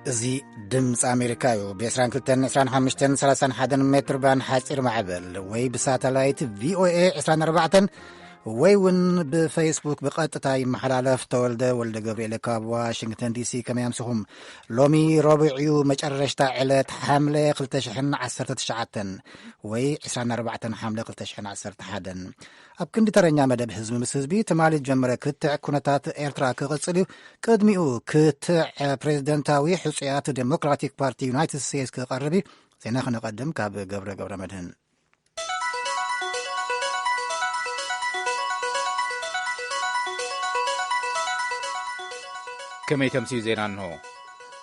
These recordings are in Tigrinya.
እዚ ድምፂ ኣሜሪካ እዩ። ብ22-25-31 ሜትር ባንድ ሓፂር ማዕበል ወይ ብሳተላይት ቪኦኤ 24 ወይ እውን ብፌስቡክ ብቐጥታ ይመሓላለፍ። ተወልደ ወልደ ገብርኤል ካብ ዋሽንግተን ዲሲ። ከመይ ኣምስኹም? ሎሚ ረቡዕ እዩ፣ መጨረሽታ ዕለት ሓምለ 2019 ወይ 24 ሓምለ 2011። ኣብ ክንዲ ተረኛ መደብ ህዝቢ ምስ ህዝቢ፣ ትማሊ ጀምረ ክትዕ ኩነታት ኤርትራ ክቕጽል እዩ። ቅድሚኡ ክትዕ ፕሬዝደንታዊ ሕጹያት ዴሞክራቲክ ፓርቲ ዩናይትድ ስቴትስ ክቐርብ እዩ። ዜና ክነቐድም ካብ ገብረ ገብረ መድህን። ከመይ ተምስዩ ዜና እንሆ።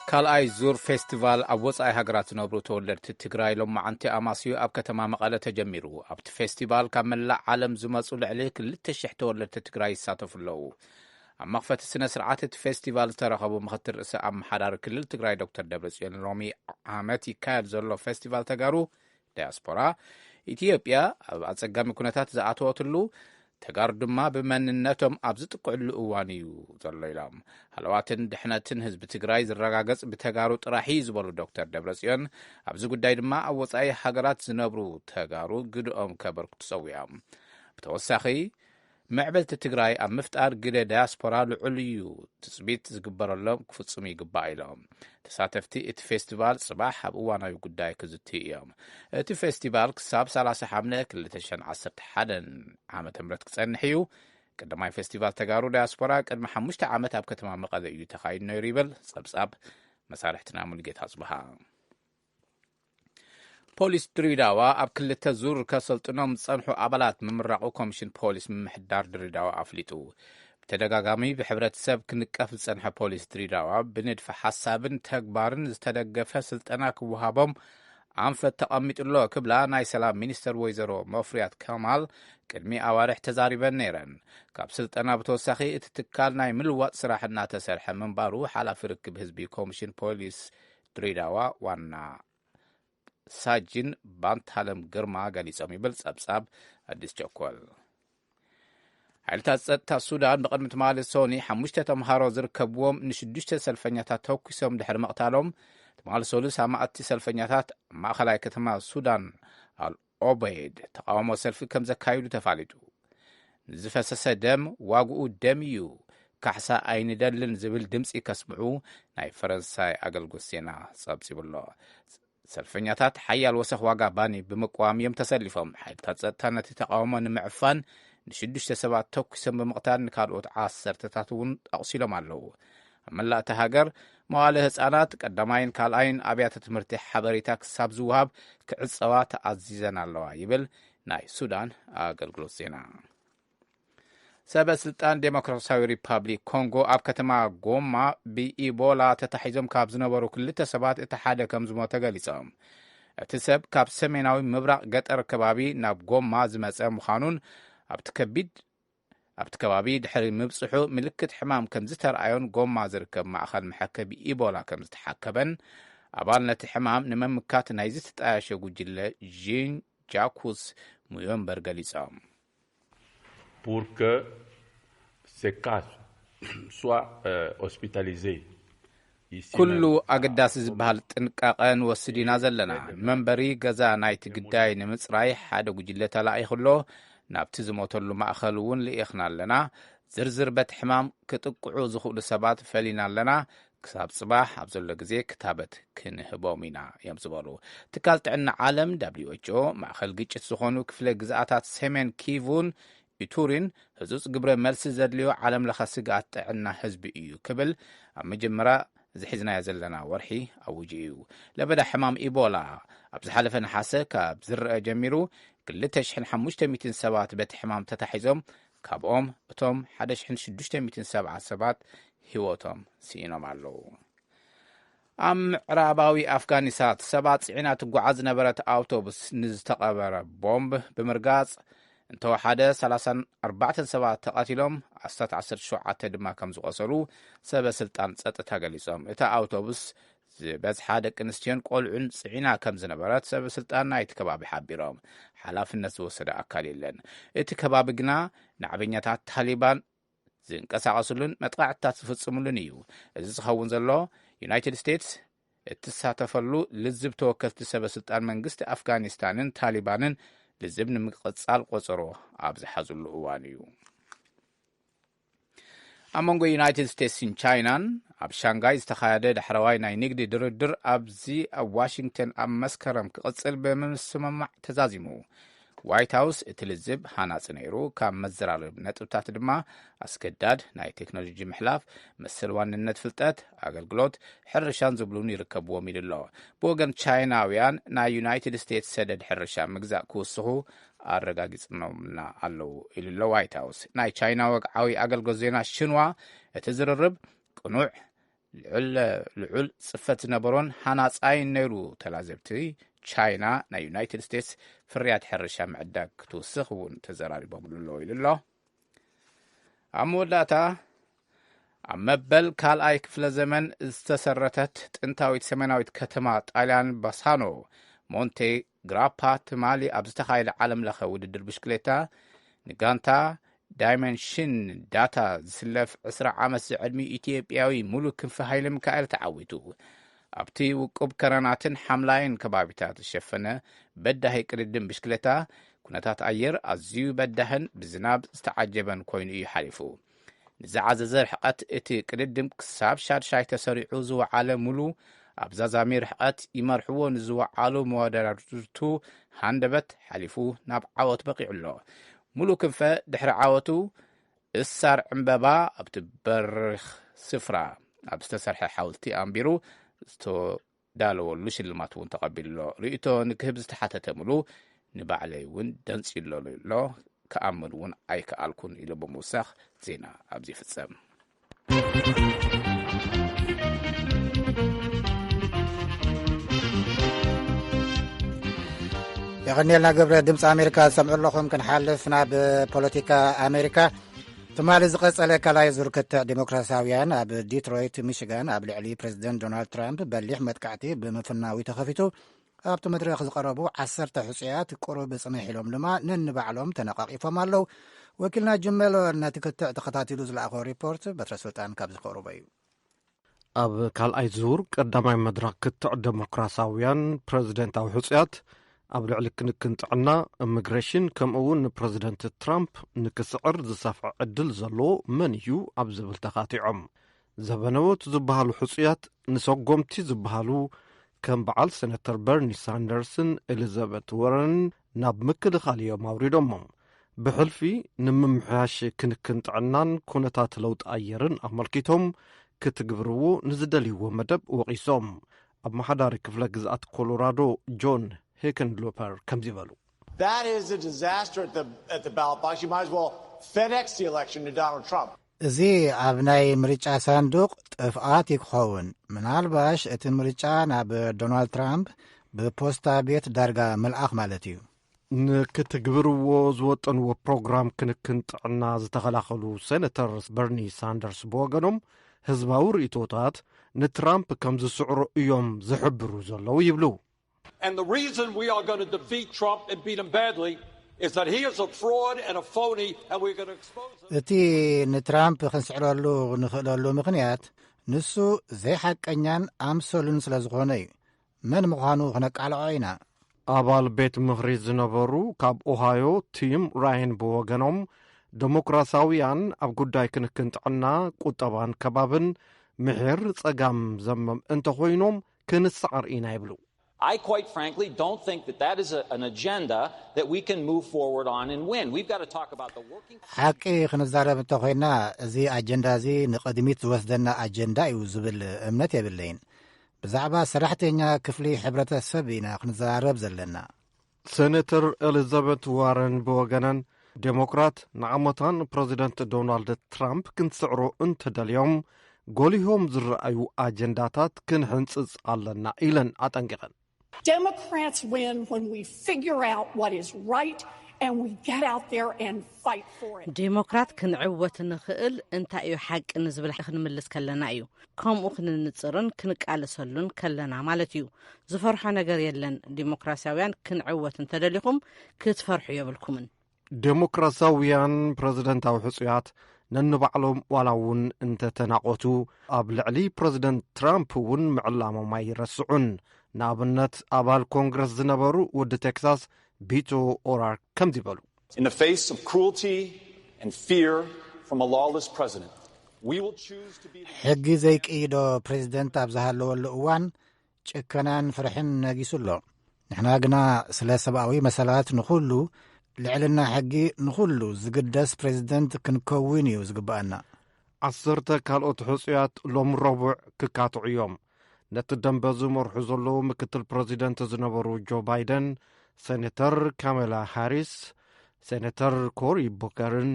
ካልኣይ ዙር ፌስቲቫል ኣብ ወጻኢ ሃገራት ዝነብሩ ተወለድቲ ትግራይ ሎማዓንቲ ኣማስዩ ኣብ ከተማ መቐለ ተጀሚሩ። ኣብቲ ፌስቲቫል ካብ መላእ ዓለም ዝመጹ ልዕሊ 2,000 ተወለድቲ ትግራይ ይሳተፉ ኣለዉ። ኣብ መኽፈቲ ስነ ስርዓት እቲ ፌስቲቫል ዝተረኸቡ ምኽትል ርእሰ ኣመሓዳሪ ክልል ትግራይ ዶክተር ደብረጽዮን፣ ሎሚ ዓመት ይካየድ ዘሎ ፌስቲቫል ተጋሩ ዳያስፖራ፣ ኢትዮጵያ ኣብ ኣጸጋሚ ኩነታት ዝኣተወትሉ፣ ተጋሩ ድማ ብመንነቶም ኣብ ዝጥቅዕሉ እዋን እዩ ዘሎ ኢሎም። ሃለዋትን ድሕነትን ህዝቢ ትግራይ ዝረጋገጽ ብተጋሩ ጥራሕ እዩ ዝበሉ ዶክተር ደብረጽዮን፣ ኣብዚ ጉዳይ ድማ ኣብ ወጻኢ ሃገራት ዝነብሩ ተጋሩ ግድኦም ከበርክቱ ጸዊዖም። ብተወሳኺ፣ ምዕበልቲ ትግራይ ኣብ ምፍጣር ግደ ዳያስፖራ ልዑል እዩ፣ ትጽቢት ዝግበረሎም ክፍጽሙ ይግባእ ኢሎም። ተሳተፍቲ እቲ ፌስቲቫል ጽባሕ ኣብ እዋናዊ ጉዳይ ክዝትዩ እዮም። እቲ ፌስቲቫል ክሳብ 30 ሓምለ 2011 ዓመተ ምህረት ክጸንሕ እዩ። ቀዳማይ ፌስቲቫል ተጋሩ ዳያስፖራ ቅድሚ ሓሙሽተ ዓመት ኣብ ከተማ መቐለ እዩ ተኻይዱ ነይሩ ይብል ጸብጻብ መሳርሕትና ሙሉጌታ ጽብሃ። ፖሊስ ድሬዳዋ ኣብ ክልተ ዙር ከሰልጥኖም ዝጸንሑ ኣባላት ምምራቑ ኮሚሽን ፖሊስ ምምሕዳር ድሬዳዋ ኣፍሊጡ። ብተደጋጋሚ ብሕብረተሰብ ክንቀፍ ዝጸንሐ ፖሊስ ድሬዳዋ፣ ብንድፈ ሓሳብን ተግባርን ዝተደገፈ ስልጠና ክወሃቦም ኣንፈት ተቐሚጡ ኣሎ ክብላ ናይ ሰላም ሚኒስተር ወይዘሮ መፍሪያት ከማል ቅድሚ ኣዋርሕ ተዛሪበን ነይረን። ካብ ስልጠና ብተወሳኺ እቲ ትካል ናይ ምልዋጥ ስራሕ እናተሰርሐ ምንባሩ ሓላፊ ርክብ ህዝቢ ኮሚሽን ፖሊስ ድሬዳዋ ዋና ሳጅን ባንታለም ግርማ ገሊጾም ይብል ጸብጻብ ኣዲስ ቸኮል። ሓይልታት ጸጥታ ሱዳን ብቕድሚ ትማሊ ሶኒ ሓሙሽተ ተምሃሮ ዝርከብዎም ንሽዱሽተ ሰልፈኛታት ተኩሶም ድሕሪ ምቕታሎም፣ ትማሊ ሰሉስ ኣማእቲ ሰልፈኛታት ማእኸላይ ከተማ ሱዳን ኣል ኦበይድ ተቃውሞ ሰልፊ ከም ዘካይዱ ተፋሊጡ። ንዝፈሰሰ ደም ዋግኡ ደም እዩ፣ ካሕሳ ኣይንደልን ዝብል ድምፂ ከስምዑ ናይ ፈረንሳይ ኣገልግሎት ዜና ጸብጺቡ ኣሎ። ሰልፈኛታት ሓያል ወሰኽ ዋጋ ባኒ ብምቅዋም እዮም ተሰሊፎም። ሓይልታት ጸጥታ ነቲ ተቃውሞ ንምዕፋን ንሽዱሽተ ሰባት ተኩሶም ብምቕታል ንካልኦት ዓሰርተታት እውን ኣቑሲሎም ኣለዉ። ኣብ መላእ እታ ሃገር መዋለ ህጻናት፣ ቀዳማይን ካልኣይን ኣብያተ ትምህርቲ ሓበሬታ ክሳብ ዝወሃብ ክዕጸዋ ተኣዚዘን ኣለዋ ይብል ናይ ሱዳን ኣገልግሎት ዜና። ሰበ ስልጣን ዴሞክራሲያዊ ሪፓብሊክ ኮንጎ ኣብ ከተማ ጎማ ብኢቦላ ተታሒዞም ካብ ዝነበሩ ክልተ ሰባት እቲ ሓደ ከም ዝሞተ ገሊጾም። እቲ ሰብ ካብ ሰሜናዊ ምብራቕ ገጠር ከባቢ ናብ ጎማ ዝመጸ ምዃኑን ኣብቲ ከቢድ ኣብቲ ከባቢ ድሕሪ ምብጽሑ ምልክት ሕማም ከም ዝተረኣዮን ጎማ ዝርከብ ማእኸል መሐከቢ ኢቦላ ከም ዝተሓከበን ኣባል ነቲ ሕማም ንምምካት ናይዚ ዝተጣየሸ ጉጅለ ዢን ጃኩስ ሙዮምበር ገሊጾም። Pour que ces cas soient euh, hospitalisés. Ici ኩሉ même, ኣገዳሲ ዝበሃል ጥንቃቐ ንወስድ ኢና ዘለና። ንመንበሪ ገዛ ናይቲ ግዳይ ንምጽራይ ሓደ ጉጅለ ተላኢኹ ኣሎ። ናብቲ ዝሞተሉ ማእኸል እውን ልኢኽና ኣለና። ዝርዝር በቲ ሕማም ክጥቅዑ ዝኽእሉ ሰባት ፈሊና ኣለና። ክሳብ ጽባሕ ኣብ ዘሎ ግዜ ክታበት ክንህቦም ኢና እዮም ዝበሉ። ትካል ጥዕና ዓለም ደብሊው ኤች ኦ ማእኸል ግጭት ዝኾኑ ክፍለ ግዝኣታት ሰሜን ኪቩን ኢቱሪን ህጹጽ ግብረ መልሲ ዘድልዮ ዓለም ለኸ ስግኣት ጥዕና ህዝቢ እዩ ክብል ኣብ መጀመርያ ዝሒዝናዮ ዘለና ወርሒ ኣውጁ እዩ። ለበዳ ሕማም ኢቦላ ኣብ ዝሓለፈ ነሓሰ ካብ ዝረአ ጀሚሩ 2,500 ሰባት በቲ ሕማም ተታሒዞም፣ ካብኦም እቶም 1,670 ሰባት ህይወቶም ስኢኖም ኣለዉ። ኣብ ምዕራባዊ ኣፍጋኒስታን ሰባት ጽዒና ትጓዓዝ ዝነበረት ኣውቶቡስ ንዝተቐበረ ቦምብ ብምርጋጽ እንተወሓደ 34 ሰባት ተቐቲሎም፣ ኣስታት 17 ድማ ከም ዝቆሰሉ ሰበ ስልጣን ጸጥታ ገሊጾም። እታ ኣውቶቡስ ዝበዝሓ ደቂ ኣንስትዮን ቆልዑን ጽዒና ከም ዝነበረት ሰበ ስልጣን ናይቲ ከባቢ ሓቢሮም። ሓላፍነት ዝወሰደ ኣካል የለን። እቲ ከባቢ ግና ናዕበኛታት ታሊባን ዝንቀሳቐስሉን መጥቃዕትታት ዝፍጽምሉን እዩ። እዚ ዝኸውን ዘሎ ዩናይትድ ስቴትስ እትሳተፈሉ ልዝብ ተወከልቲ ሰበ ስልጣን መንግስቲ ኣፍጋኒስታንን ታሊባንን ልዝብ ንምቅጻል ቆጸሮ ኣብ ዝሓዝሉ እዋን እዩ። ኣብ መንጎ ዩናይትድ ስቴትስን ቻይናን ኣብ ሻንጋይ ዝተኻየደ ዳሕረዋይ ናይ ንግዲ ድርድር ኣብዚ ኣብ ዋሽንግተን ኣብ መስከረም ክቕጽል ብምስምማዕ ተዛዚሙ። ዋይት ሃውስ እቲ ልዝብ ሃናጺ ነይሩ፣ ካብ መዘራረቢ ነጥብታት ድማ ኣስገዳድ ናይ ቴክኖሎጂ ምሕላፍ፣ መሰል ዋንነት ፍልጠት፣ ኣገልግሎት፣ ሕርሻን ዝብሉን ይርከብዎም ኢሉ ኣሎ። ብወገን ቻይናውያን ናይ ዩናይትድ ስቴትስ ሰደድ ሕርሻ ምግዛእ ክውስኹ ኣረጋጊጽኖምና ኣለዉ ኢሉ ኣሎ ዋይት ሃውስ። ናይ ቻይና ወግዓዊ ኣገልግሎት ዜና ሽንዋ እቲ ዝርርብ ቅኑዕ ልዑል ጽፈት ዝነበሮን ሃናጻይን ነይሩ። ተላዘብቲ ቻይና ናይ ዩናይትድ ስቴትስ ፍርያት ሕርሻ ምዕዳግ ክትውስኽ እውን ተዘራሪቦምሉ ኣለዉ ኢሉ ኣሎ። ኣብ መወዳእታ ኣብ መበል ካልኣይ ክፍለ ዘመን ዝተሰረተት ጥንታዊት ሰሜናዊት ከተማ ጣልያን ባሳኖ ሞንቴ ግራፓ ትማሊ ኣብ ዝተኻየደ ዓለም ለኸ ውድድር ብሽክሌታ ንጋንታ ዳይመንሽን ዳታ ዝስለፍ ዕስራ ዓመት ዝዕድሚ ኢትዮጵያዊ ሙሉ ክንፈ ሃይለ ሚካኤል ተዓዊቱ። ኣብቲ ውቁብ ከረናትን ሓምላይን ከባቢታት ዝሸፈነ በዳሂ ቅድድም ብሽክሌታ ኩነታት ኣየር ኣዝዩ በዳህን ብዝናብ ዝተዓጀበን ኮይኑ እዩ ሓሊፉ። ንዝዓዘዘ ርሕቀት እቲ ቅድድም ክሳብ ሻድሻይ ተሰሪዑ ዝወዓለ ሙሉ ኣብ ዛዛሚ ርሕቀት ይመርሕዎ ንዝወዓሉ መወዳድርቱ ሃንደበት ሓሊፉ ናብ ዓወት በቂዑ ኣሎ። ሙሉ ክንፈ ድሕሪ ዓወቱ እሳር ዕምበባ ኣብቲ በሪኽ ስፍራ ኣብ ዝተሰርሐ ሓውልቲ ኣንቢሩ ዝተዳለወሉ ሽልማት እውን ተቐቢሉ ኣሎ። ርእይቶ ንክህብ ዝተሓተተ ሙሉ ንባዕለይ እውን ደንጽዩሎ ኣሎ፣ ክኣምን እውን ኣይከኣልኩን ኢሉ ብምውሳኽ ዜና ኣብዚ ይፍጸም። የቐንየልና ገብረ። ድምፂ ኣሜሪካ ዝሰምዑ ኣለኹም። ክንሓልፍ ናብ ፖለቲካ ኣሜሪካ። ትማሊ ዝቐጸለ ካልኣይ ዙር ክትዕ ዲሞክራሲያውያን ኣብ ዲትሮይት ሚሽጋን ኣብ ልዕሊ ፕሬዚደንት ዶናልድ ትራምፕ በሊሕ መጥቃዕቲ ብምፍናዊ ተኸፊቱ። ኣብቲ መድረኽ ዝቐረቡ ዓሰርተ ሕጹያት ቁሩብ ጽንሕ ኢሎም ድማ ነንባዕሎም ተነቓቒፎም ኣለዉ። ወኪልና ጅም መሎን ነቲ ክትዕ ተኸታቲሉ ዝለኣኾ ሪፖርት በትረ ስልጣን ካብ ዝቐረቦ እዩ። ኣብ ካልኣይ ዙር ቀዳማይ መድረኽ ክትዕ ዴሞክራሲያውያን ፕረዚደንታዊ ሕጹያት ኣብ ልዕሊ ክንክን ጥዕና፣ ኢሚግሬሽን፣ ከምኡ እውን ንፕረዚደንት ትራምፕ ንክስዕር ዝሰፍሐ ዕድል ዘለዎ መን እዩ ኣብ ዝብል ተኻቲዖም። ዘበነዎት ዝበሃሉ ሕጹያት ንሰጎምቲ ዝበሃሉ ከም በዓል ሴነተር በርኒ ሳንደርስን ኤሊዛቤት ወረንን ናብ ምክልኻል እዮም ኣውሪዶሞም። ብሕልፊ ንምምሕያሽ ክንክን ጥዕናን ኩነታት ለውጢ ኣየርን ኣመልኪቶም ክትግብርዎ ንዝደልይዎ መደብ ወቒሶም። ኣመሓዳሪ ክፍለ ግዝኣት ኮሎራዶ ጆን ሄክንሉፐር ከምዚ በሉ። That is a disaster at the, at the ballot box. You might as well FedEx the election to Donald Trump. እዚ ኣብ ናይ ምርጫ ሳንዱቕ ጥፍኣት እዩ ክኸውን። ምናልባሽ እቲ ምርጫ ናብ ዶናልድ ትራምፕ ብፖስታ ቤት ዳርጋ ምልኣኽ ማለት እዩ። ንክትግብርዎ ዝወጠንዎ ፕሮግራም ክንክን ጥዕና ዝተኸላኸሉ ሴነተር በርኒ ሳንደርስ ብወገኖም፣ ህዝባዊ ርእይቶታት ንትራምፕ ከም ዝስዕሮ እዮም ዝሕብሩ ዘለዉ ይብሉ። And the reason we are going to defeat Trump and beat him badly is that he is a fraud and a phony, and we're going to expose him. እቲ ንትራምፕ ክንስዕረሉ ንኽእለሉ ምኽንያት፣ ንሱ ዘይሓቀኛን ኣምሰሉን ስለ ዝኾነ እዩ። መን ምዃኑ ክነቃልዖ ኢና። ኣባል ቤት ምኽሪ ዝነበሩ ካብ ኦሃዮ ቲም ራይን ብወገኖም፣ ዴሞክራሲያውያን ኣብ ጉዳይ ክንክን ጥዕና፣ ቁጠባን ከባብን ምሒር ጸጋም ዘመም እንተኾይኖም ክንሰዓር ኢና ይብሉ። I quite frankly don't think that that is a, an agenda that we can move forward on and win. We've got to talk about the working ሓቂ ክንዛረብ እንተኾይና፣ እዚ ኣጀንዳ እዚ ንቕድሚት ዝወስደና ኣጀንዳ እዩ ዝብል እምነት የብለይን። ብዛዕባ ሰራሕተኛ ክፍሊ ሕብረተሰብ ኢና ክንዘራረብ ዘለና። ሴነተር ኤሊዛቤት ዋረን ብወገነን፣ ዴሞክራት ንዓመታን ፕረዚደንት ዶናልድ ትራምፕ ክንስዕሮ እንተደልዮም፣ ጎሊሆም ዝረኣዩ ኣጀንዳታት ክንሕንጽጽ ኣለና ኢለን ኣጠንቂቐን። Democrats win when we figure out what is right and we get out there and fight for it. ዴሞክራት ክንዕወት ንኽእል እንታይ እዩ ሓቂ ንዝብል ክንምልስ ከለና እዩ። ከምኡ ክንንጽርን ክንቃለሰሉን ከለና ማለት እዩ። ዝፈርሖ ነገር የለን። ዴሞክራሲያውያን ክንዕወት እንተደሊኹም ክትፈርሑ የብልኩምን። ዴሞክራሲያውያን ፕረዚደንታዊ ሕጹያት ነንባዕሎም ዋላ እውን እንተተናቖቱ፣ ኣብ ልዕሊ ፕረዚደንት ትራምፕ እውን ምዕላሞም ኣይረስዑን። ንኣብነት፣ ኣባል ኮንግረስ ዝነበሩ ወዲ ቴክሳስ ቢቶ ኦራርክ ከምዚ በሉ። In the face of cruelty and fear from a lawless president, we will choose to be ሕጊ ዘይቅይዶ ፕሬዚደንት ኣብ ዝሃለወሉ እዋን፣ ጭከናን ፍርሕን ነጊሱ ኣሎ። ንሕና ግና ስለ ሰብኣዊ መሰላት ንኹሉ፣ ልዕልና ሕጊ ንኹሉ ዝግደስ ፕሬዚደንት ክንከውን እዩ ዝግብኣና። ዓሰርተ ካልኦት ሕጹያት ሎም ረቡዕ ክካትዑ እዮም። ነቲ ደንበ ዝመርሑ ዘለዉ ምክትል ፕረዚደንት ዝነበሩ ጆ ባይደን፣ ሴኔተር ካሜላ ሃሪስ፣ ሴኔተር ኮሪ ቡከርን፣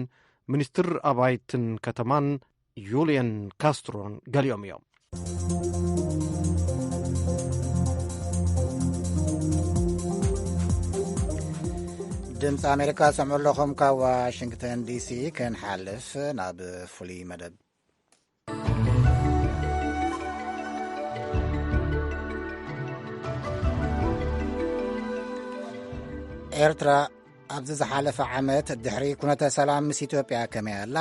ሚኒስትር ኣባይትን ከተማን ዩልየን ካስትሮን ገሊኦም እዮም። ድምፂ ኣሜሪካ ሰምዑ ኣለኹም። ካብ ዋሽንግተን ዲሲ ክንሓልፍ ናብ ፍሉይ መደብ። ኤርትራ ኣብዚ ዝሓለፈ ዓመት ድሕሪ ኩነተ ሰላም ምስ ኢትዮጵያ ከመይ ኣላ?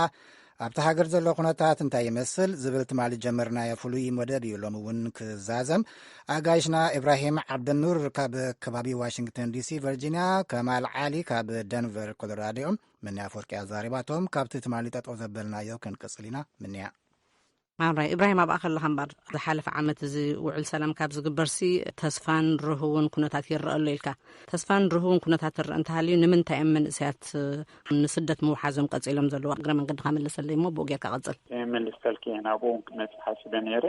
ኣብቲ ሃገር ዘሎ ኩነታት እንታይ ይመስል? ዝብል ትማሊ ጀመርናዮ ፍሉይ መደብ እዩ ሎም እውን ክዛዘም። ኣጋይሽና ኢብራሂም ዓብደኑር ካብ ከባቢ ዋሽንግተን ዲሲ፣ ቨርጂንያ፣ ከማል ዓሊ ካብ ደንቨር ኮሎራዶ እዮም። ምንያ ኣፈወርቂ ኣዛሪባቶም ካብቲ ትማሊ ጠጠው ዘበልናዮ ክንቅጽል ኢና። ምንያ። ማምራይ ኢብራሂም፣ ኣብኣ ከለኻ እምበር ዝሓለፈ ዓመት እዚ ውዕል ሰላም ካብ ዝግበርሲ ተስፋን ርህውን ኩነታት ይረአ ኣሎ ኢልካ። ተስፋን ርህውን ኩነታት ትረአ እንተሃልዩ፣ ንምንታይ እዮም መንእሰያት ንስደት ምውሓዞም ቀጺሎም ዘለዉ? እግረ መንገድኻ መልሰለይ እሞ ብኡ ጌርካ ቀጽል። መልሰልኪ እየ፣ ናብኡ እውን ክመጽእ ሓሲበ ነይረ።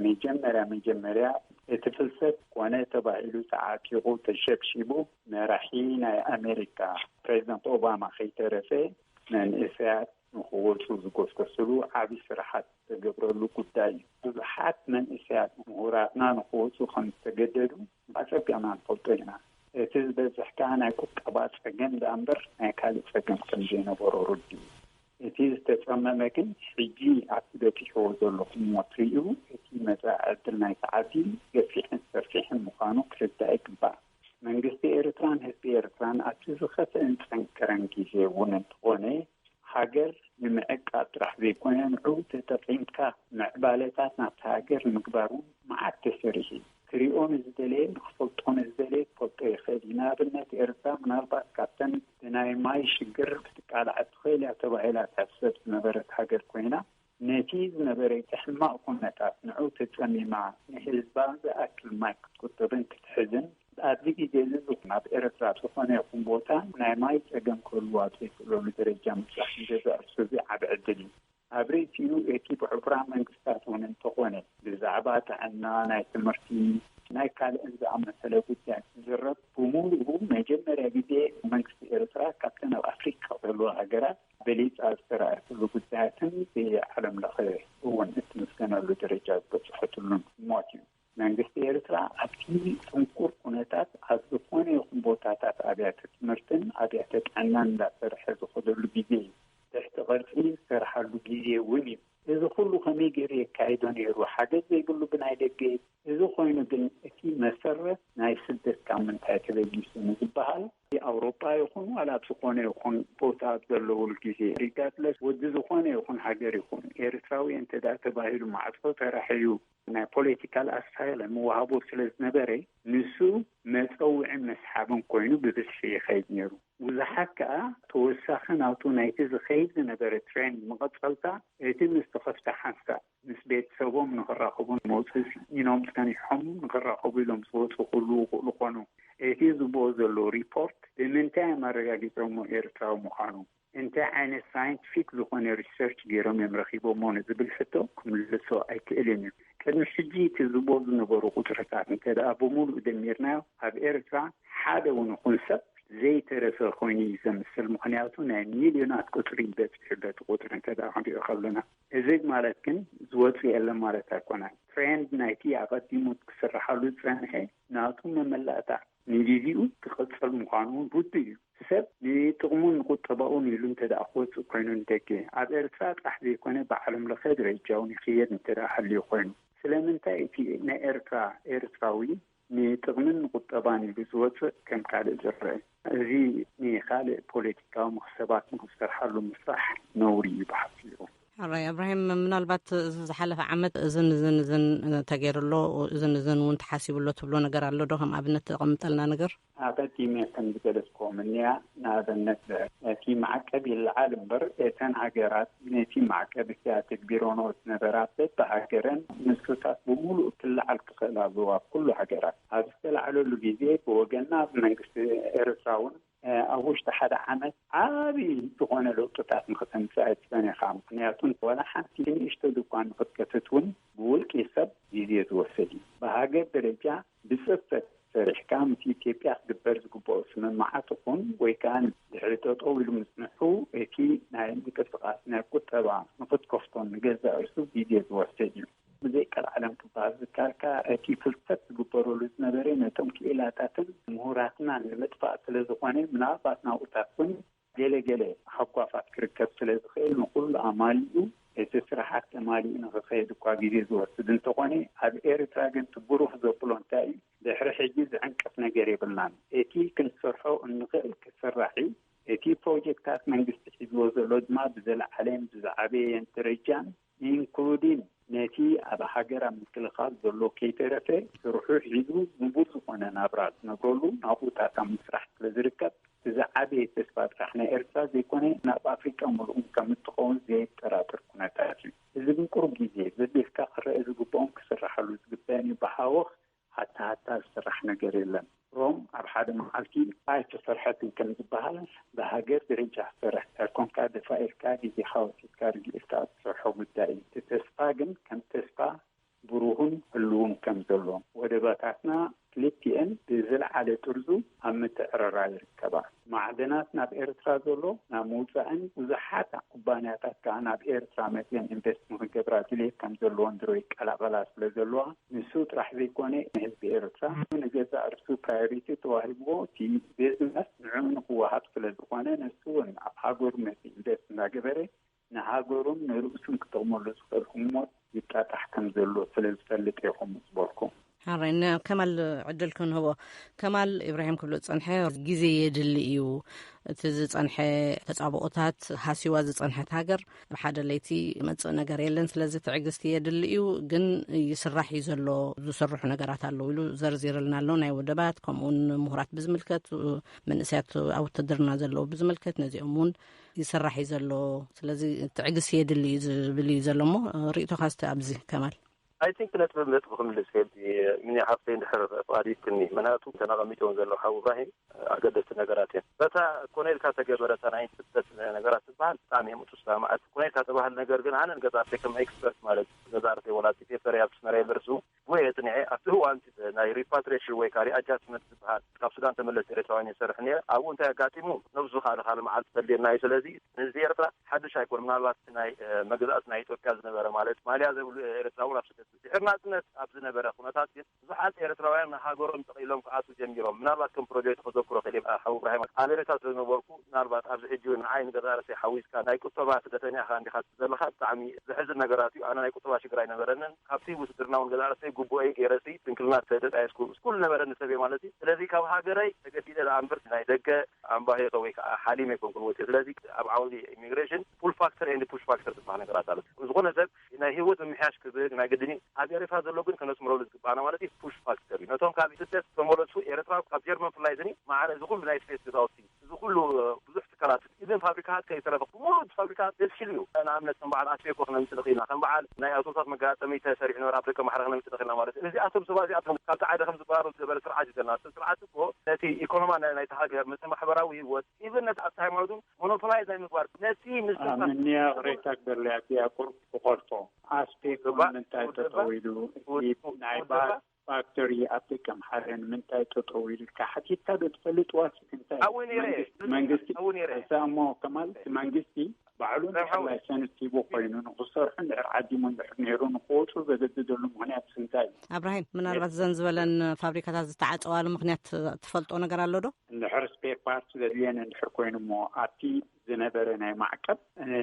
መጀመርያ መጀመርያ እቲ ፍልሰት ኮነ ተባሂሉ ተዓጢቑ ተሸብሺቡ፣ መራሒ ናይ ኣሜሪካ ፕሬዚደንት ኦባማ ከይተረፈ መንእሰያት ንኽወፁ ዝጎስጎስሉ ዓብዪ ስራሓት ዝተገብረሉ ጉዳይ እዩ። ብዙሓት መንእሰያት ምሁራትና ንኽወፁ ከም ዝተገደዱ ኣፀቢቕና ንፈልጦ ኢና። እቲ ዝበዝሕ ከኣ ናይ ቁጠባ ፀገም ደኣ እምበር ናይ ካልእ ፀገም ከም ዘይነበሮ ርዱእ እዩ። እቲ ዝተፀመመ ግን ሕጂ ኣብቲ በፂሕዎ ዘለኹምዎ ትርእዩ፣ እቲ መፃኢ ዕድል ናይቲ ዓዲ ገፊሕን ሰፊሕን ምዃኑ ክርዳእ ይግባእ። መንግስቲ ኤርትራን ህዝቢ ኤርትራን ኣብቲ ዝኸፍአን ዝጸንከረን ግዜ እውን እንተኾነ፣ ሃገር ንምዕቃብ ጥራሕ ዘይኮነ፣ ንዕኡ ተጠቒምካ ምዕባለታት ናብታ ሃገር ንምግባር እውን መዓት ተሰሪሑ እዩ። ክሪኦ ንዝደለየ፣ ንኽፈልጦ ንዝደለየ ክፈልጦ ይኽእል እዩ። ንኣብነት፣ ኤርትራ ምናልባት ካብተን ብናይ ማይ ሽግር ክትቃላዕ ትኽእል እያ ተባሂላ ትሕሰብ ዝነበረት ሃገር ኮይና፣ ነቲ ዝነበረ እቲ ሕማቕ ኩነታት ንዕኡ ተጸሚማ፣ ንህዝባ ዝኣክል ማይ ክትቁጥብን ክትሕዝን፣ ኣብዚ ግዜ እዚ ዝኾነ ኣብ ኤርትራ ዝኾነ ይኹን ቦታ ናይ ማይ ጸገም ክህልዋ ዘይክእለሉ ደረጃ ምብጻሕ ንገዛእ ርእሱ እዚ ዓቢ ዕድል እዩ። ኣብ ርእሲኡ እቲ ብሕቡራት መንግስታት እውን እንተኾነ ብዛዕባ ጥዕና፣ ናይ ትምህርቲ፣ ናይ ካልእን ዝኣመሰለ ጉዳይ ዝዝረብ ብምሉኡ መጀመርያ ግዜ መንግስቲ ኤርትራ ካብተን ኣብ ኣፍሪቃ ዘለዋ ሃገራት በሊጻ ዝተራእየትሉ ጉዳያትን ብዓለም ለኸ እውን እትምስገነሉ ደረጃ ዝበጽሐትሉን እሞት እዩ። መንግስቲ ኤርትራ ኣብቲ ጽንኩር ኩነታት ኣብ ዝኾነ ይኹን ቦታታት ኣብያተ ትምህርትን ኣብያተ ጥዕናን እንዳሰርሐ ዝኸደሉ ግዜ እዩ። ትሕቲ ቅርጺ ዝሰርሓሉ ግዜ እውን እዩ። እዚ ኩሉ ከመይ ገይሩ የካይዶ ነይሩ? ሓገዝ ዘይብሉ ብናይ ደገ። እዚ ኮይኑ ግን እቲ መሰረት ናይ ስደት ካብ ምንታይ ተበጊሱ ንዝበሃል፣ ኣውሮጳ ይኹን ዋላ ኣብ ዝኾነ ይኹን ቦታ ኣብ ዘለውሉ ግዜ፣ ሪጋርድለስ ወዲ ዝኾነ ይኹን ሃገር ይኹን ኤርትራዊ እንተ ደኣ ተባሂሉ ማዕጾ ተራሕዩ ናይ ፖለቲካል ኣሳይለም ምውሃቡ ስለ ዝነበረ፣ ንሱ መጸውዒን መስሓብን ኮይኑ ብብዝሒ ይኸይድ ነይሩ። ብዙሓት ከኣ ተወሳኺ ናቱ ናይቲ ዝኸይድ ዝነበረ ትሬንድ መቐጸልታ፣ እቲ ምስ ተኸፍተ ሓንሳእ ምስ ቤተሰቦም ንኽራኸቡ መውፅእ ስኢኖም ጸኒሖም ንኽራኸቡ ኢሎም ዝወፁ ክህልዉ ይኽእሉ ኮኑ። እቲ ዝብኦ ዘሎ ሪፖርት ብምንታይ እዮም ኣረጋጊጾሞ ኤርትራዊ ምዃኑ? እንታይ ዓይነት ሳይንቲፊክ ዝኾነ ሪሰርች ገይሮም እዮም ረኺቦሞ ንዝብል ሕቶ ክምልሶ ኣይክእልን እዩ። ቅድሚ ሕጂ እቲ ዝብኦ ዝነበሩ ቁጽርታት እንተ ደኣ ብምሉእ ደሚርናዮ፣ ኣብ ኤርትራ ሓደ እውን ይኹን ሰብ ዘይተረፈ ኮይኑ እዩ ዘምስል። ምኽንያቱ ናይ ሚልዮናት ቁጽሪ በጺሑ፣ በቲ ቁጽሪ እንተ ደኣ ክንሪኦ ከለና። እዚ ማለት ግን ዝወጽእ የለን ማለት ኣይኮነን። ትሬንድ ናይቲ ኣቐዲሙ ክስርሓሉ ዝጸንሐ ናቱ መመላእታ ንግዜኡ ክቕጽል ምዃኑ እውን ርዱእ እዩ። ሰብ ንጥቕሙን ንቁጠባኡን ኢሉ እንተ ደኣ ክወጽእ ኮይኑ ንደገ፣ ኣብ ኤርትራ ጥራሕ ዘይኮነ ብዓለም ለኸ ደረጃ እውን ይኽየድ እንተ ደኣ ሃልዩ ኮይኑ፣ ስለምንታይ እቲ ናይ ኤርትራ ኤርትራዊ ንጥቕምን ንቁጠባን ኢሉ ዝወጽእ ከም ካልእ ዝረአ? እዚ ንኻልእ ፖለቲካዊ መኽሰባት ንኽሰርሓሉ ምፍራሕ ነውሪ እዩ ብሓጺሩ። ኣራይ እብራሂም፣ ምናልባት እዚ ዝሓለፈ ዓመት እዝን እዝን እዝን ተገይሩ ኣሎ፣ እዝን እዝን እውን ተሓሲቡ ኣሎ ትብሎ ነገር ኣሎ ዶ? ከም ኣብነት ተቐምጠልና ነገር። ኣቐዲመ ከም ዝገለጽኩዎም እኒኣ፣ ንኣብነት እቲ ማዕቀብ ይለዓል እምበር፣ እተን ሃገራት ነቲ ማዕቀብ እቲኣ ተግቢሮኖ ዝነበራ በብሃገረን ንሱታት ብምሉእ ክለዓል ክኽእል ኣለዎ። ኣብ ኩሉ ሃገራት ኣብ ዝተላዕለሉ ግዜ ብወገንና፣ ኣብ መንግስቲ ኤርትራ እውን ኣብ ውሽጢ ሓደ ዓመት ዓብዪ ዝኾነ ለውጥታት ንክተምፅእ ኣይትፀኒኻ። ምክንያቱ ዋላ ሓንቲ ንእሽቶ ድኳን ንክትከፍት እውን ብውልቂ ሰብ ግዜ ዝወስድ እዩ። ብሃገር ደረጃ ብፅፈት ሰሪሕካ ምስ ኢትዮጵያ ክግበር ዝግብኦ ስምምዓት ይኹን ወይ ከዓ ድሕሪ ጠጠው ኢሉ ምፅንሑ እቲ ናይ ምንቅስቃስ ናይ ቁጠባ ንክትከፍቶን ንገዛእ ርእሱ ግዜ ዝወስድ እዩ። ብዘይ ቀልዓለም ክበሃል ዝካልካ እቲ ፍልሰት ዝግበረሉ ዝነበረ ነቶም ክኢላታትን ምሁራትናን ንምጥፋእ ስለ ዝኾነ ምናልባት ናብኡታት እውን ገለ ገለ ሃጓፋት ክርከብ ስለ ዝኽእል ንኩሉ ኣማሊኡ እቲ ስራሓት ተማሊኡ ንክኸይድ እኳ ግዜ ዝወስድ እንተኾነ ኣብ ኤርትራ ግን እቲ ብሩህ ዘብሎ እንታይ እዩ? ድሕሪ ሕጂ ዝዕንቅፍ ነገር የብልናን። እቲ ክንሰርሖ እንኽእል ክስራሕ እዩ። እቲ ፕሮጀክታት መንግስቲ ሒዝዎ ዘሎ ድማ ብዝለዓለን ብዝዓበየን ደረጃን ኢንክሉዲን ነቲ ኣብ ሃገር ኣብ ምክልኻል ዘሎ ከይተረፈ ስርሑ ሒዙ ንቡር ዝኾነ ናብራ ዝነብረሉ ናብኡታት ኣብ ምስራሕ ስለ ዝርከብ እዚ ዓበየ ተስፋ ጥራሕ ናይ ኤርትራ ዘይኮነ ናብ ኣፍሪቃ ምሉእ ከም እትኸውን ዘየጠራጥር ኩነታት እዩ። እዚ ግን ቁሩብ ግዜ ዘቢልካ ክረአ ዝግብኦም ክስራሓሉ ዝግበአን እዩ። ብሃወኽ ሃታ ሃታ ዝስራሕ ነገር የለን። ሮም ኣብ ሓደ መዓልቲ ኣይተሰርሐትን ከም ዝበሃል ብሃገር ደረጃ ክሰርሕ እንተኮንካ ደፋኢልካ ግዜኻ ወሲድካ ርግኢልካ ትሰርሖ ጉዳይ እዩ። እቲ ተስፋ ግን ከም ተስፋ ብሩህን ህልውን ከም ዘሎ ወደባታትና ክልቲኤን ብዝለዓለ ጥርዙ ኣብ ምትዕርራ ይርከባ። ማዕድናት ናብ ኤርትራ ዘሎ ናብ ምውፃእን ብዙሓት ኩባንያታት ከዓ ናብ ኤርትራ መፅየን ኢንቨስት ንክገብራ ድሌት ከም ዘለዎን ድሮ ይቀላቀላ ስለ ዘለዋ ንሱ ጥራሕ ዘይኮነ ንህዝቢ ኤርትራ ንገዛእ ርእሱ ፕራዮሪቲ ተዋሂብዎ እቲ ቢዝነስ ንዕኡ ንክወሃብ ስለ ዝኾነ ንሱ እውን ኣብ ሃገሩ መፂኡ ኢንቨስት እንዳገበረ ንሃገሩን ንርእሱን ክጠቕመሉ ዝኽእል ህሞት ይጣጣሕ ከም ዘሎ ስለ ዝፈልጥ እየ ከምኡ ዝበልኩም። ሓራይ ንከማል ዕድል ክንህቦ። ከማል፣ ኢብራሂም ክብሎ ዝጸንሐ ግዜ የድሊ እዩ። እቲ ዝጸንሐ ተጻብኦታት ሃሲዋ ዝጸንሐት ሃገር ኣብ ሓደ ለይቲ መጽእ ነገር የለን። ስለዚ ትዕግስቲ የድሊ እዩ፣ ግን ይስራሕ እዩ ዘሎ፣ ዝስርሑ ነገራት ኣለዉ ኢሉ ዘርዚርልና ኣሎ። ናይ ወደባት ከምኡውን ምሁራት ብዝምልከት፣ መንእሰያት ኣብ ውትድርና ዘለዉ ብዝምልከት ነዚኦም እውን ይስራሕ እዩ ዘሎ። ስለዚ ትዕግስቲ የድሊ እዩ ዝብል እዩ ዘሎ እሞ ርእይቶኻ እስቲ ኣብዚ ከማል። I think ነጥቢ ነጥቢ ክምልስ ሄድ ሚኒ ሓፍተይ እንድሕር ፍቓድ ይብክኒ ምክንያቱ እተን ኣቐሚጥዎም ዘለዉ ሓው እብራሂም ኣገደስቲ ነገራት እዮም። በታ ኮነ ኢልካ ተገበረ እታ ናይ ስደት ነገራት ትበሃል ብጣዕሚ እዮም እቱ ሰማዕት ኮነ ኢልካ ተባህል ነገር ግን ኣነ ንገዛርተይ ከም ኤክስፐርት ማለት ገዛርተይ ወላ እቲ ፔፐር ኣብ ስመራ ዩኒቨርሲቲ ጉየ ጽኒዐ ኣብቲ እዋን ናይ repatriation ወይ ከዓ readjustment ዝበሃል ካብ ሱዳን ተመለስ ኤርትራውያን ይሰርሕ ነረ ኣብኡ እንታይ ኣጋጢሙ ነብሱ ከዓ ልካለ መዓልቲ ተድልየና እዩ ስለዚ ንህዝቢ ኤርትራ ሓድሽ ኣይኮን ምናልባት ናይ መግዛእቲ ናይ ኢትዮጵያ ዝነበረ ማለት ማልያ ዘብሉ ኤርትራ እውን ኣብ ስደት ድሕሪ ናጽነት ኣብ ዝነበረ ኩነታት ግን ብዙሓት ኤርትራውያን ንሃገሮም ጠቒሎም ክኣትዉ ጀሚሮም ምናልባት ከም ፕሮጀክት ከዘክሮ ክእል ሓው እብራሂም ኣሜሪካ ስለዝነበርኩ ምናልባት ኣብዚ ሕጂ ንዓይ ንገዛእ ርእሰይ ሓዊስካ ናይ ቁጠባ ስደተኛ ኢኻ እንዲኻ ዘለኻ ብጣዕሚ ዘሕዝን ነገራት እዩ ኣነ ናይ ቁጠባ ሽግር ኣይነበረንን ካብቲ ውትድርና እውን ገዛእ ርእሰይ ግቡኤይ ገይረሲ ስንክልና ተጣየስኩ ኩሉ ነበረኒ ሰብ እየ ማለት እዩ ስለዚ ካብ ሃገረይ ተገዲደ ደኣ እምበር ናይ ደገ ኣምባሄጦ ወይ ከዓ ሓሊም ኣይኮንኩን ወፅእ ስለዚ ኣብ ዓውዲ immigration pull factor and push factor ዝበሃል ነገራት ኣሎ ዝኾነ ሰብ ናይ ህይወት ምምሕያሽ ክብል ናይ ግድን እዩ ኣብ ኤርትራ ዘሎ ግን ከነስምረሉ ዝግባኣና ማለት እዩ push factor እዩ ነቶም ካብ ስደት ዝተመለሱ ኤርትራ ካብ ጀርመን ፍላይ ዝኒ ማዕረ እዚ ኩሉ ናይ ስፔስ ገዛውቲ እዚ ኩሉ ብዙሕ ትካላት ኢቨን ፋብሪካታት ከይተረፈ ብሙሉ ፋብሪካታት ዘስኪሉ እዩ ንኣብነት ከም በዓል ኣስቤኮ ክነምፅእ ንኽእልና ከም በዓል ናይ ኣውቶቡሳት መጋጠሚ ተሰሪሑ ነበረ ኣብ ደቀ ማሕረ ክነምፅእ ንኽእልና ማለት እዩ እዚኣቶም ሰባት እዚኣቶም ካብቲ ዓደ ከም ዝበሃሩ ዝገበረ ስርዓት እዩ ዘለና ስርዓት እኮ ነቲ ኢኮኖማ ናይቲ ሃገር ነቲ ማሕበራዊ ህይወት ኢቨን ነቲ ኣብቲ ሃይማኖት እውን ሞኖፖላይዝ ናይ ምግባር ነቲ ምስ ምንያ ቅሬታ ክደለያ እዚኣ ቁርብ ክቆርጦ ኣስቤኮ ንምንታይ ተጠዊሉ ናይ ባስ ፋክተሪ ኣብ ደቀ ምሓረ ንምንታይ ጠጠው ኢሉ ኢልካ ሓቲትካ ዶ ትፈልጥ ዋስ እንታይ ኣብኡ ነይረ መንግስቲ ኣብኡ ነይረ እዛ እሞ ከማል እቲ መንግስቲ ባዕሉ ናይ ሕላይ ሰንት ሂቡ ኮይኑ ንክሰርሑ እንድሕር ዓዲሙ እንድሕር ነይሩ ንክወፁ ዘገደደሉ ምክንያት እንታይ እዩ ኣብራሂም ምናልባት ዘን ዝበለን ፋብሪካታት ዝተዓፀዋሉ ምክንያት ትፈልጦ ነገር ኣሎ ዶ እንድሕር ስፔር ፓርት ዘድልየን እንድሕር ኮይኑ እሞ ኣብቲ ዝነበረ ናይ ማዕቀብ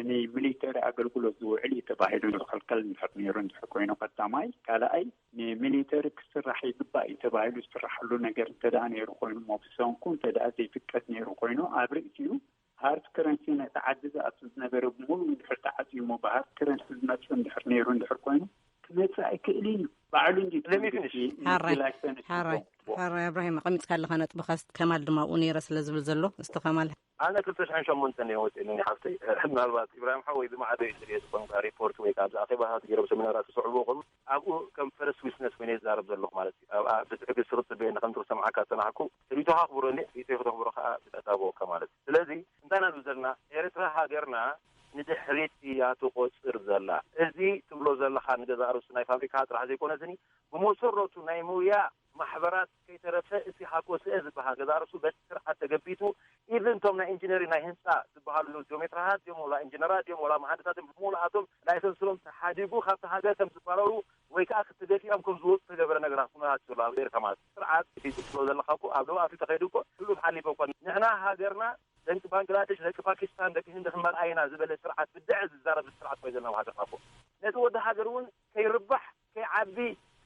ንሚሊተሪ ኣገልግሎት ዝውዕል እዩ ተባሂሉ ዝኽልከል እንድሕር ነይሩ እንድሕር ኮይኑ ቀዳማይ ካልኣይ ንሚሊተሪ ክስራሕ ይግባእ እዩ ተባሂሉ ዝስራሓሉ ነገር እንተ ደኣ ነይሩ ኮይኑ እሞ ብሰንኩ እንተ ደኣ ዘይፍቀድ ነይሩ ኮይኑ ኣብ ርእሲኡ ሃርድ ከረንሲ ነቲ ዓዲ ዝኣቱ ዝነበረ ብሙሉ እንድሕር ተዓፅዩ እሞ ብሃርድ ከረንሲ ዝመፅእ እንድሕር ነይሩ እንድሕር ኮይኑ ክመፅእ ኣይክእልን እዩ። ባዕሉ እንዲ Let me finish. ሓራይ ሓራይ ሓራይ እብራሂም ኣቐሚጥካ ኣለኻ ነጥብኻ። ከማል ድማ ኣብኡ ነይረ ስለ ዝብል ዘሎ እስቲ ከማል። ኣነ ክልተ ሽሕን ሸሞንተን እየ ወፂእኒ ሓፍተይ። ምናልባት ኢብራሂም ሓወይ ዝማዕዶ እዩ ዝርኢ ዝኾንካ ሪፖርት ወይ ከዓ ኣብዚ ኣኼባታት ገይሮም ሰሚናራት ዝስዕቡ ኹም ኣብኡ ከም ፈረስ ዊትነስ ኮይነ ይዛረብ ዘለኹ ማለት እዩ። ኣብኣ ብትዕግስቲ ክፅበየኒ ከም ዝሰምዓካ ዝፀናሕኩ ርእይቶኻ ኣኽብረኒ፣ ርእይቶይ ክተኽብሮ ከዓ ተጣበወካ ማለት እዩ። ስለዚ እንታይ ኢና ንብል ዘለና? ኤርትራ ሃገርና ንድሕሪት እያ ትቆፅር ዘላ። እዚ ትብሎ ዘለኻ ንገዛእ ርእሱ ናይ ፋብሪካ ጥራሕ ዘይኮነስኒ ብመሰረቱ ናይ ምውያ ማሕበራት ከይተረፈ እቲ ሃኮስኤ ዝበሃል ገዛእ ርእሱ በቲ ስርዓት ተገቢቱ ኢቭን እቶም ናይ ኢንጂነሪንግ ናይ ህንፃ ዝበሃሉ ጆሜትራሃት ድዮም ወላ ኢንጂነራት ድዮም ወላ መሃንድሳት ድዮም ብምሉኣቶም ላይሰንሶም ተሓዲጉ ካብቲ ሃገር ከም ዝባረሩ ወይ ከዓ ተገፊዖም ከም ዝወፁ ዝተገበረ ነገራት ኩነታት ዘሎ ኣብ ኤርትራ ማለት እዩ። ስርዓት እቲ ትብሎ ዘለካ እኮ ኣብ ደቡብ ኣፍሪካ ከይዱ እኮ ሕሉፍ ሓሊፉ እኮ ንሕና ሃገርና ደቂ ባንግላደሽ ደቂ ፓኪስታን ደቂ ህንዲ ክንመርኣ ኢና ዝበለ ስርዓት ብድዐ ዝዛረብ ስርዓት እኮ እዩ ዘለና ኣብ ሃገርና እኮ ነቲ ወዲ ሃገር እውን ከይርባሕ ከይዓቢ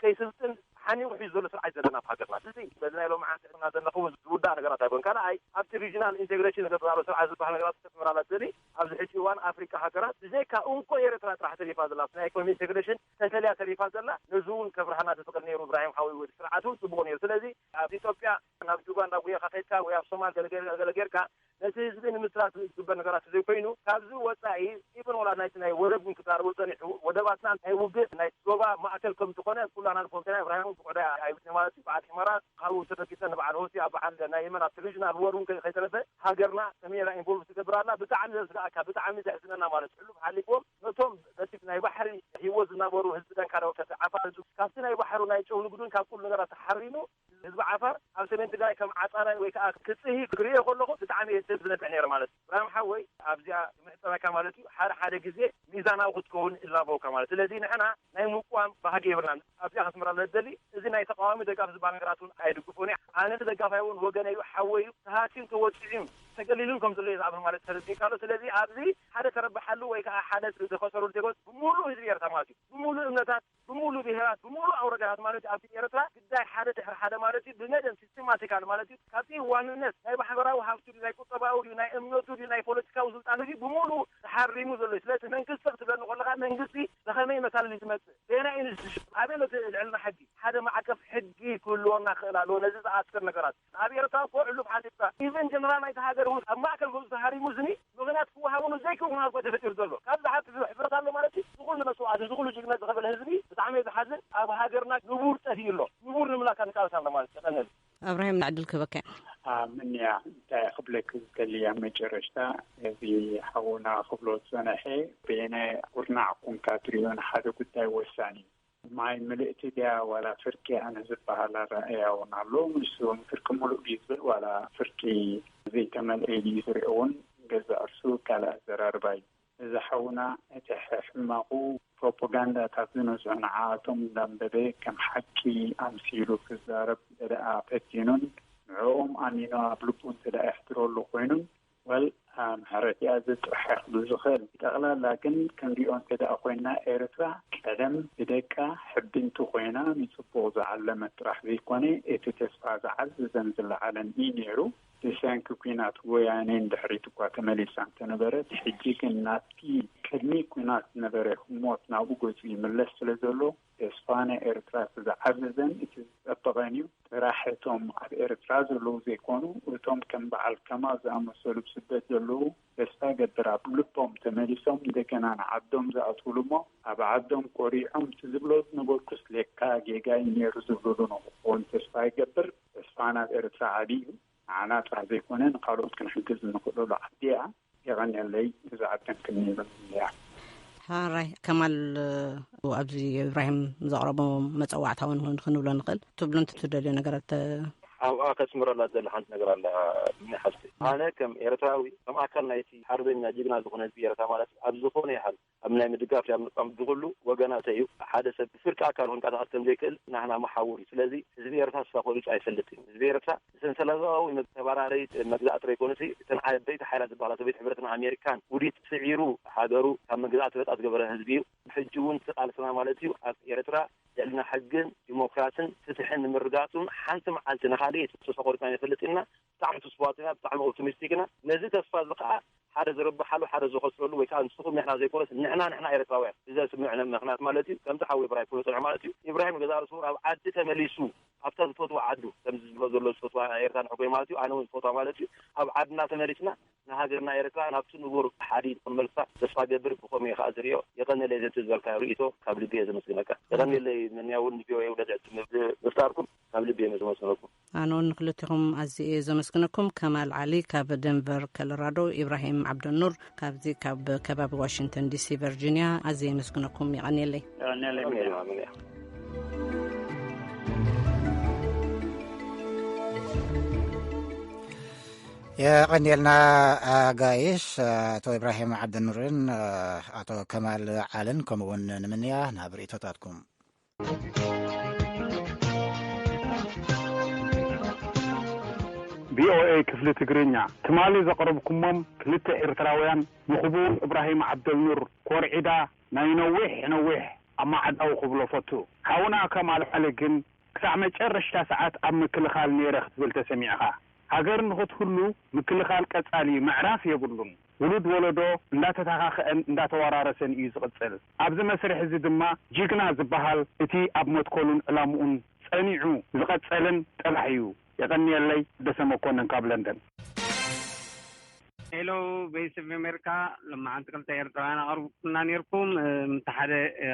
ከይስልጥን ሓኒቑ ሒዙ ዘሎ ስርዓት እዩ ዘለና ኣብ ሃገርና። ስለዚ በዚ ናይ ሎምዓንቲ ሕትና ዘለኹ ዝውዳእ ነገራት ኣይኮን። ካልኣይ ኣብቲ ሪጅናል ኢንቴግሬሽን ገዛሎ ስርዓት ዝበሃል ነገራት ከተስምራና ትደሊ ኣብዚ ሕጂ እዋን ኣፍሪካ ሃገራት ብዘይካ እንኮ ኤርትራ ጥራሕ ተሪፋ ዘላ ናይ ኢኮኖሚ ኢንቴግሬሽን ተፈልያ ተሪፋ ዘላ። ነዚ እውን ከብርሃና ዝፍቅድ ነይሩ እብራሂም ሓወይ ወዲ ስርዓት እውን ፅቡቅ ነይሩ። ስለዚ ኣብ ኢትዮጵያ ናብ ጁባ ናብ ጉየካ ከድካ ወይ ኣብ ሶማል ገለገለ ጌርካ ነቲ ህዝቢ ንምስራት ዝግበር ነገራት ዘይኮይኑ ካብዚ ወፃኢ ኢቨን ወላ ናይቲ ናይ ወደብ እውን ክዛረቦ ፀኒሑ ወደባትና ናይ ውግእ ናይ ዞባ ማእከል ከም ዝኾነ ኩላና ንፈልጦ ኢና። እብራሂም እውን ብቑዕዳ ኣይብትን ማለት እዩ። በዓል ሒመራ ካብኡ ተበጊሰ ንበዓል ሆቲ ኣብ በዓል ናይ የመን ኣብቲ ሪጅናል ወር እውን ከይተረፈ ሃገርና ከመይ ኢላ ኢንቮልቭ ትገብር ኣላ ብጣዕሚ ዘስጋእካ ብጣዕሚ ዘሕዝነና ማለት እዩ። ሕሉፍ ሓሊፍዎም ነቶም በቲ ናይ ባሕሪ ሂወት ዝነበሩ ህዝቢ ደንካራ ወከተ ዓፋር ህዝቢ ካብቲ ናይ ባሕሩ ናይ ጨው ንግዱን ካብ ኩሉ ነገራት ተሓሪሙ ህዝቢ ዓፋር ኣብ ሰሜን ትግራይ ከም ዓፃናይ ወይ ከዓ ክፅሂ ክርእዮ ከለኹ ብጣዕሚ እየ ሰብ ዝነብዕ ነይረ ማለት እዩ። ብርሃም ሓወይ ኣብዚኣ ምሕፀበካ ማለት እዩ ሓደ ሓደ ግዜ ሚዛናዊ ክትከውን እላበወካ ማለት ስለዚ ንሕና ናይ ምቋም ባህጊ የብልናን። ኣብዚኣ ከስምራ ለደሊ እዚ ናይ ተቃዋሚ ደጋፍ ዝበሃል ነገራት እውን ኣይድግፎን እየ። ኣነ ደጋፋይ እውን ወገነ እዩ ሓወይ እዩ ተሃስዩ ተወፂዑ እዩ ተገሊሉን ከም ዘሎ እየ ዝኣምን ማለት ተረዲእካ ኣሎ። ስለዚ ኣብዚ ሓደ ተረብሓሉ ወይ ከዓ ሓደ ዝኸሰሩ ዜጎት ብሙሉእ ህዝቢ ኤርትራ ማለት እዩ ብሙሉእ እምነታት ብሙሉ ብሄራት ብሙሉ ኣውረዳታት ማለት እዩ ኣብቲ ኤርትራ ግዳይ ሓደ ድሕሪ ሓደ ማለት እዩ ብመደብ ሲስተማቲካል ማለት እዩ ካብቲ ዋንነት ናይ ማሕበራዊ ሃብቱ ድዩ ናይ ቁጠባዊ ድዩ ናይ እምነቱ ድዩ ናይ ፖለቲካዊ ስልጣኑ ድዩ ብሙሉ ተሓሪሙ ዘሎ እዩ። ስለዚ መንግስቲ ክትብለኒ ከለካ መንግስቲ ብከመይ መታለሊ ዝመፅእ ዜና ኢንስቲቱሽን ኣበይ ነቲ ልዕልና ሕጊ ሓደ ማዕቀፍ ሕጊ ክህልወና ክእል ኣለዎ። ነዚ ዝኣስር ነገራት ኣብ ኤርትራ እኮ ዕሉፍ ሓሊፍካ ኢቨን ጀነራል ናይቲ ሃገር እውን ኣብ ማእከል ገዙ ተሃሪሙ ዝኒ ምኽንያት ክወሃበሉ ዘይክእል ኩነታት እኮ ተፈጢሩ ዘሎ ካብ ዝሓት ሕፍረት ኣሎ ማለት እዩ። ዝኩሉ መስዋዕቲ ዝኩሉ ጅግነት ዝኸፈለ ህዝቢ ብጣዕሚ እዩ ዝሓዝን። ኣብ ሃገርና ንቡር ጠፊኡ ኣሎ። ንቡር ንምላካ ንቃለስ ኣለና ማለት እዩ። ቀነል ኣብራሂም ዕድል ክህበካ እየ። ምንያ እንታይ ክብለክ ዝደሊ ኣብ መጨረሽታ እዚ ሓውና ክብሎ ዝፀነሐ በየናይ ኩርናዕ ኮንካ ትሪኦ ንሓደ ጉዳይ ወሳኒ እዩ። ማይ ምልእቲ ድያ ዋላ ፍርቂ ኣነ ዝበሃል ኣረኣእያ እውን ኣሎ። ንሱ እውን ፍርቂ ሙሉእ ድዩ ዝብል ዋላ ፍርቂ ዘይተመልአ ኢሉ እዩ ዝሪኦ እውን ገዛእ ርእሱ ካልእ ኣዘራርባ እዩ። እዚ ሓውና እቲ ሕማቑ ፕሮፓጋንዳታት ዝነዝዑ ንዓኣቶም እንዳንበበ ከም ሓቂ ኣምሲሉ ክዛረብ እንተደኣ ፈቲኑን ንዕኦም ኣሚኑ ኣብ ልቡ እንተደኣ የሕድረሉ ኮይኑን ወል ምሕረት እያ እዚ ጥራሕ ክብል ዝኽእል። ጠቕላላ ግን ክንሪኦ እንተ ደኣ ኮይንና ኤርትራ ቀደም ብደቃ ሕብንቲ ኮይና ንጽቡቕ ዝዓለመት ጥራሕ ዘይኮነ እቲ ተስፋ ዝዓዘዘን ዝለዓለን እዩ ነይሩ። ብሰንኪ ኲናት ወያነ ንድሕሪት እኳ ተመሊሳ እንተነበረት፣ ሕጂ ግን ናብቲ ቅድሚ ኲናት ዝነበረ ህሞት ናብኡ ገጹ ይምለስ ስለ ዘሎ፣ ተስፋ ናይ ኤርትራ እቲ ዝዓዘዘን እቲ ዝጸበቐን እዩ። ጥራሕ እቶም ኣብ ኤርትራ ዘለዉ ዘይኮኑ፣ እቶም ከም በዓል ከማል ዝኣመሰሉ ብስደት ዘለዉ ተስፋ እገብር ኣብ ልቦም ተመሊሶም እንደገና ንዓዶም ዝኣትዉሉ እሞ ኣብ ዓዶም ኮሪዖም እቲ ዝብሎ ዝነበርኩስ ሌካ ጌጋ እዩ ነይሩ ዝብሉሉ ንኽኸውን ተስፋ ይገብር። ተስፋ ናብ ኤርትራ ዓቢ እዩ። ንዓና ጥራሕ ዘይኮነ ንካልኦት ክንሕግዝ እንኽእለሉ ዓዲ እያ። የቐንየለይ። እዚ ዓደም ክንብል እያ። ሓራይ ከማል ኣብዚ እብራሂም ዘቕረቦ መፀዋዕታ እውን ክንብሎ ንኽእል ትብሉ እንትትደልዮ ነገራት ኣብኣ ከስምረላ ዝደሊ ሓንቲ ነገር ኣላ። ምን ሓፍቲ ኣነ ከም ኤርትራዊ ከም ኣካል ናይቲ ሓርበኛ ጅግና ዝኾነ ህዝቢ ኤርትራ ማለት ኣብ ዝኾነ ይሓል ኣብ ናይ ምድጋፍ ዳም ንቃም ብኩሉ ወገናተ እዩ። ሓደ ሰብ ብፍርቂ ኣካል ክንቀሳቀስ ከም ዘይክእል ናህና መሓውር እዩ። ስለዚ ህዝቢ ኤርትራ ተስፋ ቆሪጹ ኣይፈልጥን። ህዝቢ ኤርትራ ሰንሰለታዊ መተባራሪ መግዛእቲ ዘይኮነሲ እተን ዓበይቲ ሓይላት ዝበሃላ ሰበይቲ ሕብረትን ኣሜሪካን ውዲት ስዒሩ ሃገሩ ካብ መግዛእቲ ነጻ ዝገበረ ህዝቢ እዩ። ሕጂ እውን እቲ ቃልስና ማለት እዩ ኣብ ኤርትራ ልዕልና ሕግን ዲሞክራስን ፍትሕን ንምርጋጹን ሓንቲ መዓልቲ ንኻልእ ተስፋ ቆሪጽና ንፈልጥ ኢና። ብጣዕሚ ትስፋዋት ኢና፣ ብጣዕሚ ኦፕቲሚስቲክ ኢና። ነዚ ተስፋ እዚ ከዓ ሓደ ዝርብሓሉ ሓደ ዝኸስረሉ ወይ ከዓ ንስኹም ንሕና ዘይኮነስ ንሕና ንሕና ኤርትራውያን ብዘስምዕ ምኽንያት ማለት እዩ። ከምዚ ሓወይ ብራይ ክብሎ ዝጸንሐ ማለት እዩ። ኢብራሂም ገዛ ርእሱ ኣብ ዓዲ ተመሊሱ ኣብታ ዝፈትዋ ዓዱ ከምዚ ዝብሎ ዘሎ ዝፈትዋ ኤርትራ ንሕጎይ ማለት እዩ። ኣነ እውን ዝፈትዋ ማለት እዩ። ኣብ ዓድና ተመሊስና ንሃገርና ኤርትራ ናብቲ ንቡር ሓዲድ ክንመልሳ ተስፋ ገብር። ብኸምኡ እየ ከዓ ዝሪኦ። የቐነለይ ዘቲ ዝበልካ ርእይቶ ካብ ልቢ እየ ዘመስግነካ። የቐነለይ መንያ እውን ንቪኦኤ ውደት ዕድል ምፍጣርኩም ካብ ልቢ እየ ዘመስግነኩም። ኣነ እውን ንክልቲኹም ኣዝየ እየ ዘመስግነኩም። ከማል ዓሊ ካብ ደንቨር ኮሎራዶ፣ ኢብራሂም ዓብደኑር ካብዚ ካብ ከባቢ ዋሽንግተን ዲሲ ቨርጂኒያ ኣዝየ የመስግነኩም። የቐንየለይ። የቐንየልና ኣጋይሽ ኣቶ ኢብራሂም ዓብደኑርን ኣቶ ከማል ዓልን ከምኡውን ንምንያ ናብ ርእቶታትኩም። ቪኦኤ ክፍሊ ትግርኛ ትማሊ ዘቕረብኩሞም ክልተ ኤርትራውያን ንኽቡር እብራሂም ዓብደልኑር ኮርዒዳ ናይ ነዊሕ ነዊሕ ኣማዕዳው ክብሎ ፈቱ። ሓውና ከማል ዓሊ ግን ክሳዕ መጨረሽታ ሰዓት ኣብ ምክልኻል ነይረ ክትብል ተሰሚዕኻ። ሃገር ንኽትህሉ ምክልኻል ቀጻሊ ምዕራፍ የብሉን። ውሉድ ወለዶ እንዳተተኻኸአን እንዳተወራረሰን እዩ ዝቕጽል። ኣብዚ መስርሕ እዚ ድማ ጅግና ዝበሃል እቲ ኣብ መትከሉን ዕላምኡን ጸኒዑ ዝቐጸለን ጥራሕ እዩ። የቐንየለይ። ደሰ መኮነን ካብ ለንደን። ሄሎ ቮይስ ኦፍ ኣሜሪካ፣ ሎማዓንቲ ክልተ ኤርትራውያን ኣቕርብኩምና ነይርኩም። እቲ ሓደ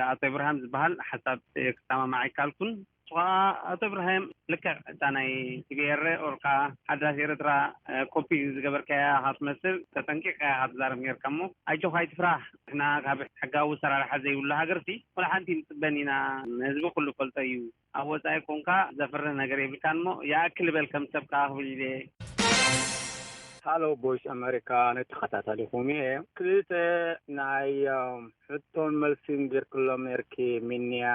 ኣቶ ኢብራሂም ዝበሃል ሓሳብ ክሰማማዕ ኣይከኣልኩን። ንሱ ከዓ ኣቶ ኢብራሂም ልክዕ እታ ናይ ቲቪኤረ ኦርካ ሓዳስ ኤርትራ ኮፒ ዝገበርካያ ኢኻ ትመስል። ተጠንቂቕካ ኢኻ ትዛረብ ነይርካ እሞ ኣጆኻ ኣይትፍራህ። ንሕና ካብ ሕጋዊ ኣሰራርሓ ዘይብሉ ሃገርሲ ወላ ሓንቲ ንፅበን ኢና። ህዝቢ ኩሉ ፈልጦ እዩ። ኣብ ወፃኢ ኮንካ ዘፍርህ ነገር የብልካን እሞ ይኣክል በል ከም ሰብ ከዓ ክብል ኢለ። ሃሎ ቮይስ ኣሜሪካ ንተኸታታሊኹም እየ። ክልተ ናይ ሕቶን መልስን ጌርክሎም ነርኪ ሚንያ።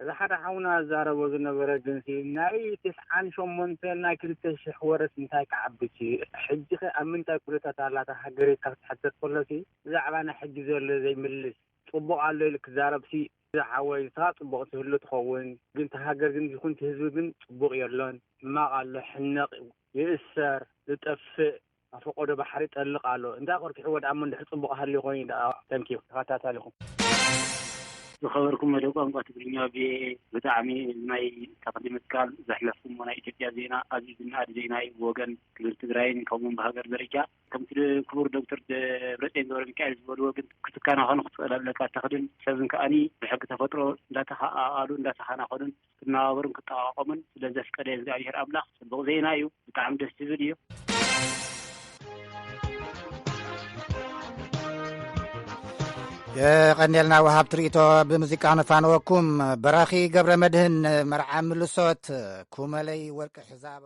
እዚ ሓደ ሓውና ዝዛረቦ ዝነበረ ግንሲ ናይ ትስዓን ሸሞንተን ናይ ክልተ ሽሕ ወረስ እንታይ ክዓብሲ። ሕጂ ኸ ኣብ ምንታይ ኩነታት ኣላ እታ ሃገር ኢልካ ክትሕተት ከሎሲ ብዛዕባ ናይ ሕጂ ዘሎ ዘይምልስ። ጽቡቕ ኣሎ ኢሉ ክዛረብሲ ዝሓወይ ንስኻ ጽቡቕ ትህሉ ትኸውን፣ ግን እታ ሃገር ግን ይኹን እቲ ህዝቢ ግን ጽቡቕ የሎን። ሕማቕ ኣሎ፣ ሕነቕ፣ ይእሰር፣ ዝጠፍእ፣ ኣብ ፈቆዶ ባሕሪ ይጠልቕ ኣሎ። እንታይ ኣኾርኪሕዎ ደኣ እሞ እንድሕር ጽቡቕ ሃልዩ ኮይኑ ደኣ። Thank you። ተኸታታሊኹም። ዝኸበርኩም መደብ ቋንቋ ትግርኛ ቪኦኤ፣ ብጣዕሚ ናይ ተኽሊ ምትካል ዘሕለፍኩሞ ናይ ኢትዮጵያ ዜና ኣዝዩ ዝነኣድ ዜና እዩ። ብወገን ክልል ትግራይን ከምኡውን ብሃገር ደረጃ ከምቲ ክቡር ዶክተር ደብረፅዮን ገብረሚካኤል ዝበልዎ ግን ክትከናኸኑ ክትኽእል ኣለካ። ተኽልን ሰብን ከኣኒ ብሕጊ ተፈጥሮ እንዳተኸኣኣሉ እንዳተኸናኸኑን ክነባበሩን ክጠቓቐሙን ስለ ዘፍቀደ እግዚኣብሔር ኣምላኽ ጽቡቕ ዜና እዩ። ብጣዕሚ ደስ ዝብል እዩ። የቐንየልና ወሃብቲ ርእይቶ። ብሙዚቃ ነፋንወኩም። በራኺ ገብረ መድህን መርዓ ምልሶት ኩመለይ ወርቂ ሕዛባ።